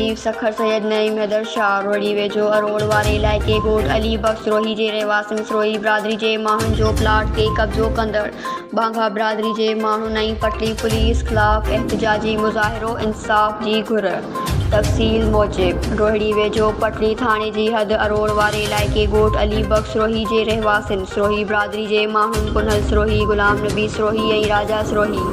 Chief Sukkur Syed Naeem Haider Shah Rohri ويجهو اروڙ واري علائقي ڳوٺ علي بخش سروهي جي رهواسين سروهي برادري جي ماڻهن جو پلاٽ تي قبضو ڪندڙ ٻانگها برادري جي ماڻهن ۽ پٽلي پوليس خلاف احتجاجي مظاهرو انصاف جي گهر تفصيل موجب روهڙي ويجهو پٽلي ٿاڻي جي حد اروڙ واري علائقي ڳوٺ علي بخش سروهي جي رهواسين سروهي برادري جي ماڻهن پنهل سروهي، غلام نبي سروهي ۽ راجا سروهي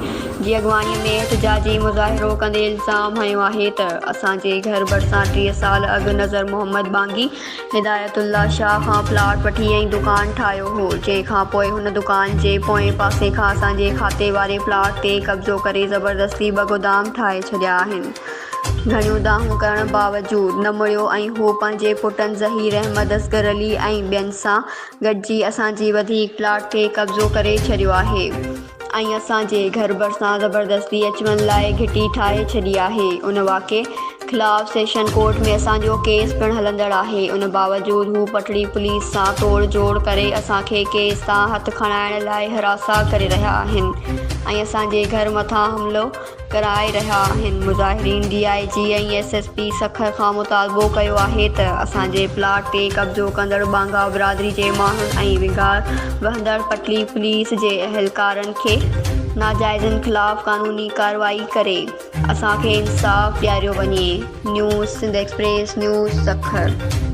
جي اڳواڻي ۾ احتجاجي مظاهرو ڪندي الزام هنيو آهي ته اسان جي گهر ڀرسان 30 سال اڳ نظر محمد ٻانگي هدايت الله شاهه کان پلاٽ وٺي ۽ دڪان ٺاهيو هو جنهن کان پوء هن دڪان جي پوئين پاسي کان اسان جي کاتي واري پلاٽ تي قبضو ڪري زبردستي ٻه گودام ٺاهي ڇڏيا آهن گهڻيون دانهون ڪرڻ باوجود نه مڙيو ۽ هو پنهنجي پٽن ظهير احمد، اصغر علي ۽ ٻين سان گڏجي اسان جي وڌيڪ پلاٽ تي قبضو ڪري ڇڏيو آهي ۽ اسان جي گهر ڀرسان زبردستي اچ وڃ لاء گهٽي ٺاهي ڇڏي آهي. ان واقعي خلاف سيشن ڪورٽ ۾ اسان جو ڪيس پڻ هلندڙ آهي ان باوجود هو پٽڙي پوليس سان توڙ جوڙ ڪري اسان کي ڪيس تان هٿ کڻائڻ لاء هراسان ڪري رهيا آهن ۽ اسان جي گهر مٿان حملو ڪرائي رهيا آهن. مظاهرين D I G ۽ S S P Sukkur کان مطالبو ڪيو آهي ته اسان جي پلاٽ تي قبضو ڪندڙ ٻانگا برادري جي ماڻهن ۽ ونگار وهندڙ پٽلي پوليس جي اهلڪارن کي ناجائزين خلاف قانوني ڪارروائي ڪري اسان کي انصاف ڏياريو وڃي. News Sindh express news Sukkur.